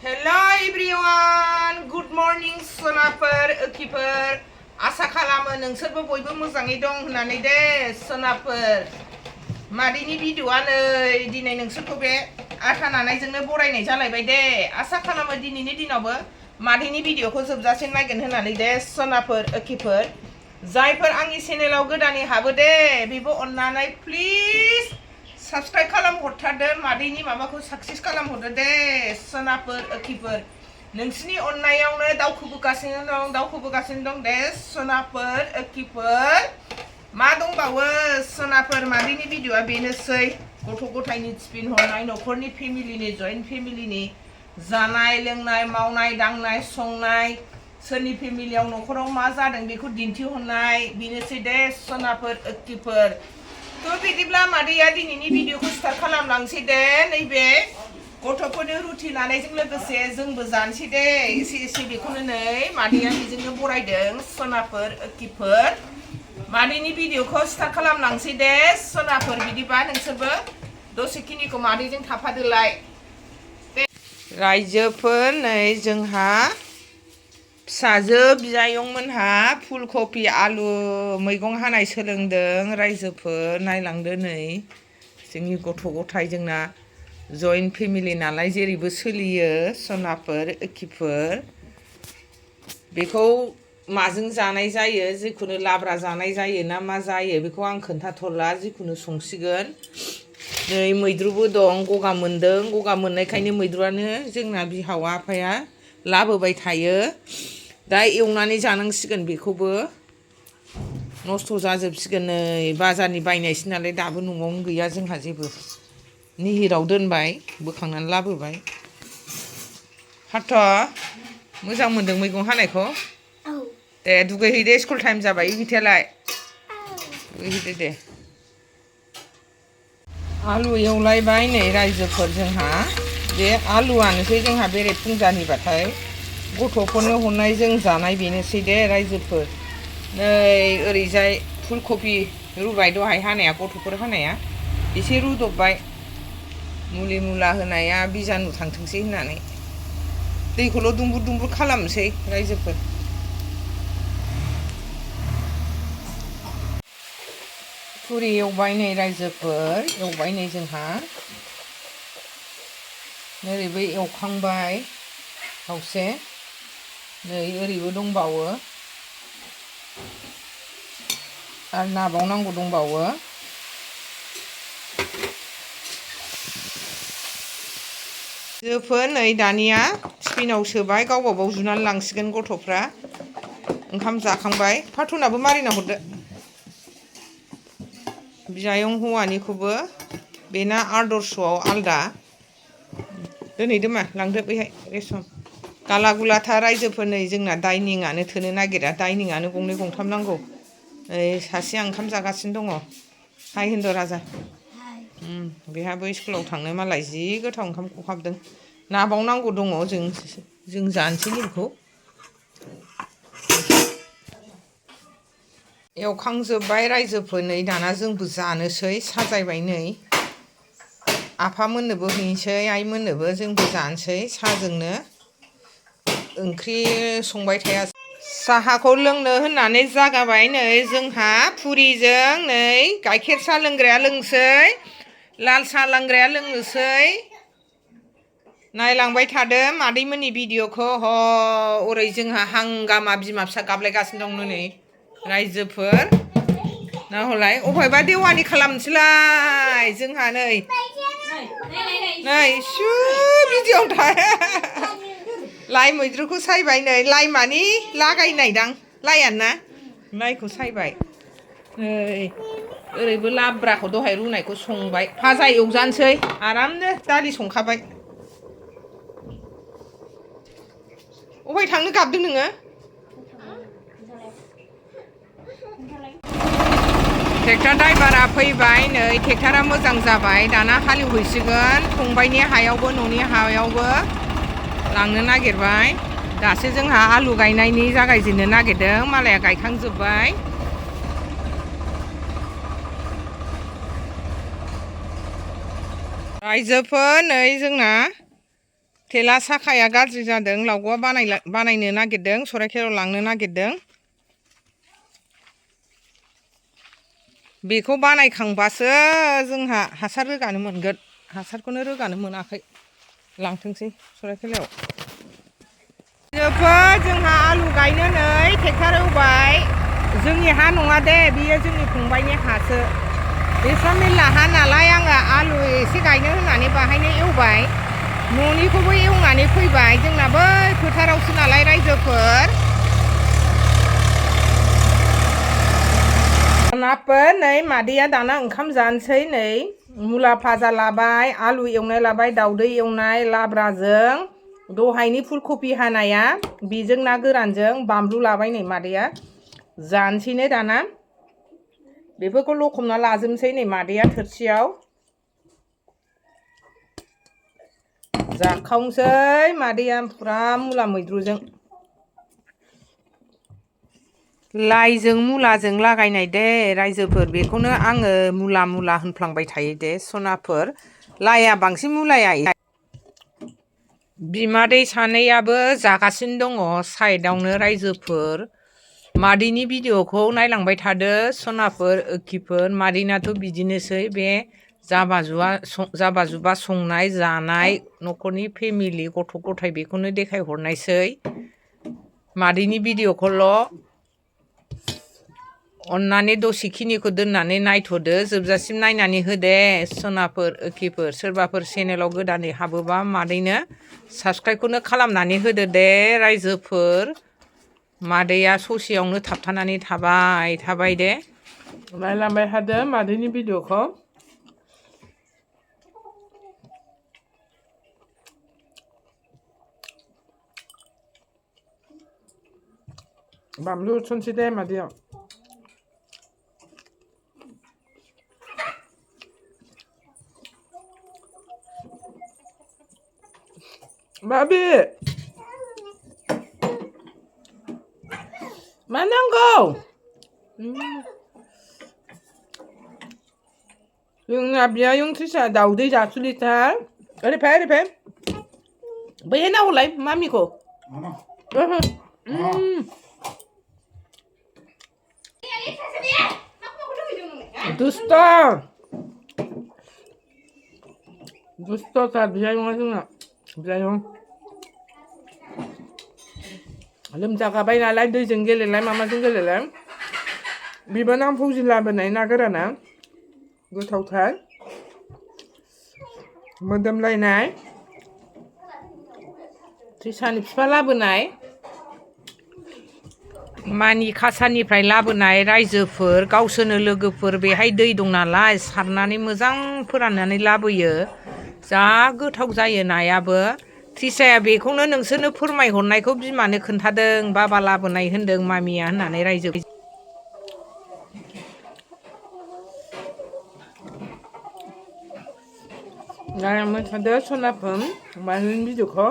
Hello everyone, good morning sonaper keeper. Asa खालामो नोंसोरबो बयबो मोजाङै दं होननानै दे सोनाफोर मादैनि भिडिअआ नै दिनै नोंसोरखौ बे आथा नानायजोंनो बरायनाय जालायबाय दे आसा खालामो दिनैनि दिनावबो मादैनि भिडिअखौ जोबजासिम नायगोन होननानै दे सोनाफोर किफोर जायफोर आंनि चेनेलाव गोदानै हाबो दे बेबो अन्नानै प्लिज साबस्क्राइब खालाम हरथारदो मादैनि माबाखौ साक्सेस खालाम हरदो दे सोनाफोर किफोर नोंसिनि अननायावनो दावखोबोगासिनो दं दे सोनाफोर किफोर मा दंबावो सोनाफोर मादैनि भिडिअआ बेनोसै गथ' गथायनि टिफिन हरनाय न'खरनि फेमिलिनि जয়েন্ট फेमिलिनि जानाय लोंनाय मावनाय दांनाय संनाय सोरनि फेमिलियाव न'खराव मा जादों बेखौ दिन्थिहरनाय बेनोसै दे सोनाफोर किफोर तो बिदिब्ला मादैया दिनैनि भिडिअखौ स्टार्ट खालामलांसै दे नैबे गथ'फोरनो रुटि लानायजों लोगोसे जोंबो जानोसै दे एसे बेखौनो नै मादैया बेजोंनो बरायदों सोनाफोर किफोर मादैनि भिडिअखौ स्टार्ट खालामलांसै दे सोनाफोर बिदिबा नोंसोरबो दसेखिनिखौ मादैजों थाफादोलाय रायजोफोर नै जोंहा फिसाजो बियायंमोनहा फुलकपि आलु मैगं हानाय सोलोंदों रायजोफोर नायलांदो नै जोंनि गथ' गथाय जोंना जয়েন্ট फेमिलि नालाय जेरैबो सोलियो सोनाफोर किफोर बेखौ माजों जानाय जायो जिखुनु लाब्रा जानाय जायो ना मा जायो बेखौ आं खोन्थाथ'ला जिखुनु संसिगोन नै मैद्रुबो दं गगा मोनदों गगा मोननायखायनो मैद्रुआनो जोंना बिहाव आफाया लाबोबाय थायो दा एवनानै जानांसिगोन बेखौबो नस्थ' जाजोबसिगोन नै बाजारनि बायनायसो नालाय दाबो न'आवनो गैया जोंहा जेबो निहिराव दोनबाय बोखांनानै लाबोबाय हाथ' मोजां मोनदों मैगं हानायखौ दे दुगैहैदे स्कुल टाइम जाबाय इबिथियालाय दुगैहैदो दे आलु एवलायबाय नै रायजोफोर जोंहा बे आलुआनोसै जोंहा बेरे फुंजानिबाथाय गथ'फोरनो हरनाय जों जानाय बेनोसै दे रायजोफोर नै ओरैजाय फुलकपि रुबाय दहाय हानाया गथ'फोर हानाया एसे रुदबबाय मुलि मुला होनाया बिजानु थांथोंसै होननानै दैखौल' दुंबुर दुंबुर खालामनोसै रायजोफोर फुरि एवबाय नै रायजोफोर एवबाय नै जोंहा ओरैबो एवखांबाय खावसे नै ओरैबो दंबावो आरो नाबावनांगौ दंबावो जोफोर नै दानिया टिफिनाव सोबाय गावबा गाव जुनानै लांसिगोन गथ'फ्रा ओंखाम जाखांबाय फाथुनाबो मारिना हरदो बियायं हौवानिखौबो बेना आदर्शआव आलदा दोनहैदो मा लांदो बैहाय रेसन गाला गुलाथा रायजोफोर नै जोंना डाइनिंआनो थोनो नागिरा डाइनिंआनो गंनै गंथाम नांगौ नै सासेया ओंखाम जागासिनो दङ हाय होनद' राजा बेहाबो स्कुलाव थांनो मालाय जि गोथाव ओंखाम खहाबदों नाबावनांगौ दङ जों जानोसै बेखौ एवखांजोब्बाय रायजोफोर नै दाना जोंबो जानोसै साजायबाय नै आफामोननोबो हैनोसै आइमोननोबो जोंबो जानोसै साहाजोंनो ओंख्रि संबाय थाया साहाखौ लोंनो होननानै जागाबाय नै जोंहा फुरिजों नै गाइखेर साहा लोंग्राया लोंसै लाल साहा लोंग्राया लोंनोसै नायलांबाय थादो मादैमोननि भिडिअखौ ओरै जोंहा हांगामा बिमा फिसा गाबलायगासिनो दं नै रायजोफोर ना हलाय अबहायबा देवानि खालामनोसैलाय जोंहा नै सु भिडिअ थाया लाइ मैद्रुखौ सायबाय नै लाइ मानि लागायनायदां लाइयानो ना लाइखौ सायबाय नै ओरैबो लाब्राखौ दहाय रुनायखौ संबाय भाजा एवजानोसै आरामनो दालि संखाबाय अबहाय थांनो गाबदों नोङो ट्रेक्टर ड्राइभारा फैबाय नै ट्रेक्टरा मोजां जाबाय दाना हालेवहैसिगोन फंबायनि हायावबो न'नि हायावबो लांनो नागिरबाय दासो जोंहा आलु गायनायनि जागायजेननो नागिरदों मालाया गायखांजोब्बाय रायजोफोर नै जोंना थेला साखाया गाज्रि जादों लावग'आ बानायनो नागिरदों सराइखेलायाव लांनो नागिरदों बेखौ बानायखांबासो जोंहा हासार रोगानो मोनगोन हासारखौनो रोगानो मोनाखै लांथोंसै सराइखेलायाव जोंहा आलु गायनो नै ट्रेक्टर एवबाय जोंनि हा नङा दे बियो जोंनि फंबायनि हासो बेसेबां मेरला हा नालाय आङो आलु एसे गायनो होननानै बाहायनो एवबाय न'निखौबो एवनानै फैबाय जोंना बै फोथारावसो नालाय रायजोफोर नाफोर नै मादैया दाना ओंखाम जानोसै नै मुला भाजा लाबाय आलु एवनाय लाबाय दाउदै एवनाय लाब्राजों दहायनि फुलकबि हानाया बेजों ना गोरानजों बानलु लाबाय नै मादैया जानोसैनो दाना बेफोरखौ लखबना लाजोबनोसै नै मादैया थोरसियाव जाखावनोसै मादैया फुरा मुला मैद्रुजों लाइजों मुलाजों लागायनाय दे रायजोफोर बेखौनो आङो मुला होनफ्लांबाय थायो दे सनाफोर लाइया बांसिन मुलाया बिमादै सानैयाबो जागासिनो दङ साइडआवनो रायजोफोर मादैनि भिडिअखौ नायलांबाय थादो सनाफोर ओखिफोर मादैनाथ' बिदिनोसै बे जाबा जुबा संनाय जानाय न'खरनि फेमिलि गथ' गथाय बेखौनो देखायहरनायसै मादैनि भिडिअखौल' अन्नानै दसेखिनिखौ दोननानै नायथ'दो जोबजासिम नायनानै होदे सनाफोर ओखिफोर सोरबाफोर चेनेलाव गोदानै हाबोबा मादैनो साबस्क्राइबखौनो खालामनानै होदो दे रायजोफोर मादैया ससेयावनो थाबथानानै थाबाय दे नायलांबाय थादो मादैनि भिडिअखौ बानलु होसनसै दे मादैयाव बाबि मा नांगौ जोंना बियायं थ्रिसा दाउदै जासुलिथार ओरै फै बैहाय नांगौलाय मामिखौ दुस्थ'थार बियायंआ जोंना बियायं लोमजागाबाय नालाय दैजों गेलेलाय मामाजों गेलेलाय बिबोनां फौजि लाबोनाय ना गोराना गोथावथार मोदोमलायनाय थ्रिसानि बिफा लाबोनाय मानि कासारनिफ्राय लाबोनाय रायजोफोर गावसोरनो लोगोफोर बेहाय दै दं नालाय सारनानै मोजां फोराननानै लाबोयो जा गोथाव जायो नायाबो थ्रिसाया बेखौनो नोंसोरनो फोरमायहरनायखौ बिमानो खोन्थादों बाबा लाबोनाय होनदों मामिया होननानै रायजो नायलांबाय थादो सनाफोर मादैनि भिडिअखौ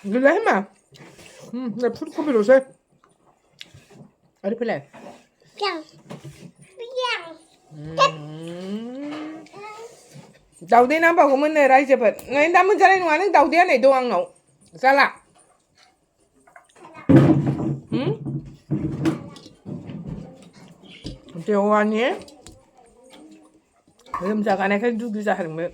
Gila ma? La furko belose. Ari pele. दाउदै नांबावगौमोन नो रायजोफोर नै दा मोनजानाय नङा नों दाउदैया नै दं आंनाव जाला देवानि लोमजागानायखाय दुगि जादोंमोन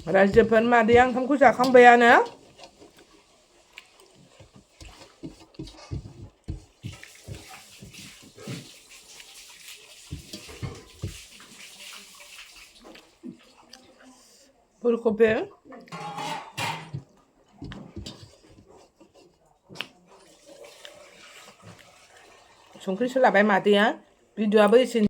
रायजोफोर मादैया ओंखामखौ जाखांबायानो खोबे संख्रि सोलाबाय मादैया भिडिअ'आबो एसे